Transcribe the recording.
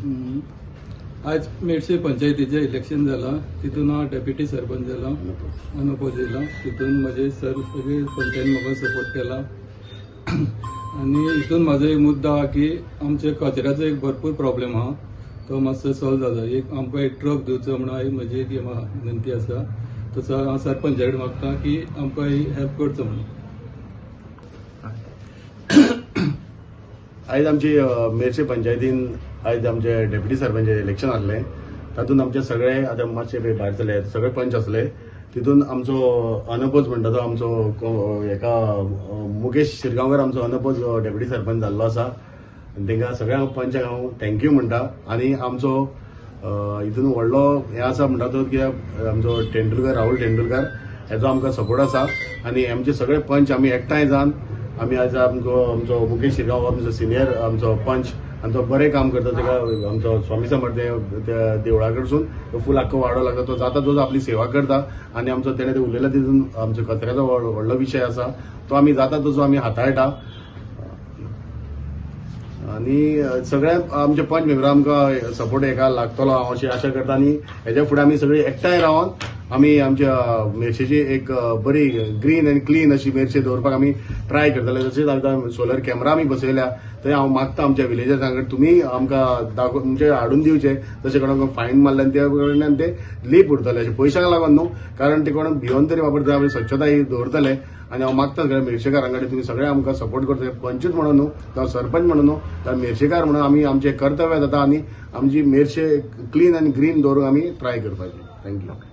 आज मेडशे पंचायतीचें इलेक्शन जालां, तितून हांव डेप्युटी सरपंच जाला, अनओपोज येयला. तितून म्हजे सर सगळे पंचायतीन म्हाका सपोर्ट केला आनी हितून म्हाजो एक मुद्दो आहा की आमचे कचऱ्याचो एक भरपूर प्रॉब्लेम आहा, तो मातसो सॉल्व जाता. एक आमकां एक ट्रक दिवचो म्हणून ही म्हजी एक विनंती आसा. तसो हांव सरपंचा कडेन मागता की आमकां ही हेल्प करचो म्हणून. आयज आमची मेरशे पंचायतीन आयज आमचे डेप्युटी सरपंच इलेक्शन आसलें. तातूंत आमचे सगळे आतां मातशे पळय भायर जाले, सगळे पंच आसले. तितून आमचो अनपोज म्हणटा तो आमचो हेका मुकेश शिरगांवकर आमचो अनपोज डेप्युटी सरपंच जाल्लो आसा आनी तांकां सगळ्यांक पंचांक हांव thank you म्हणटा. आनी आमचो हितून व्हडलो हें आसा म्हणटा तो कित्याक आमचो तेंडुलकर, राहुल तेंडुलकर हेजो आमकां सपोर्ट आसा आनी आमचे सगळे पंच आमी एकठांय जावन आमी आज आमचो आमचो मुकेश शिरगांव आमचो सिनियर आमचो पंच आनी तो बरें काम करता. ताका आमचो स्वामी समर्थ त्या देवळा कडसून तो फूल आख्खो वाडो लागता, तो जाता तसो आपली सेवा करता. आनी आमचो तेणें ते उलयला तितून आमचो कचऱ्याचो व्हडलो विशय आसा, तो आमी जाता तसो आमी हाताळटा. आनी सगळ्या आमचे पंच मेंबरां आमकां सपोर्ट हेका लागतलो हांव अशी आशा करता. आनी हेच्या फुडें आमी सगळीं एकठांय रावन आमी आमच्या मेरशेची एक बरी ग्रीन आनी क्लीन अशी मेरशे दवरपाक आमी ट्राय करतले. तशेंच आतां सोलर कॅमेरा आमी बसयल्या, थंय हांव मागता आमच्या विलेजर्सां कडेन तुमी आमकां दाखोवन म्हणजे हाडून दिवचे, तशें कोणाक फायन मारल्यान ते कडल्यान ते लीप उरतले, अशें पयशांक लागून न्हू, कारण ते कोणाक भियोन तरी वापरता, आमी स्वच्छताय दवरतले. आनी हांव मागता सगळ्या मेरशेकारां कडेन तुमी सगळे आमकां सपोर्ट करतले, पंचूच म्हणून न्हू, जावं सरपंच म्हणून न्हू, जावं मेरशेकार म्हणून आमी आमचें कर्तव्य जाता आनी आमची मेरशे क्लीन आनी ग्रीन दवरूंक आमी ट्राय करपाची. Thank you.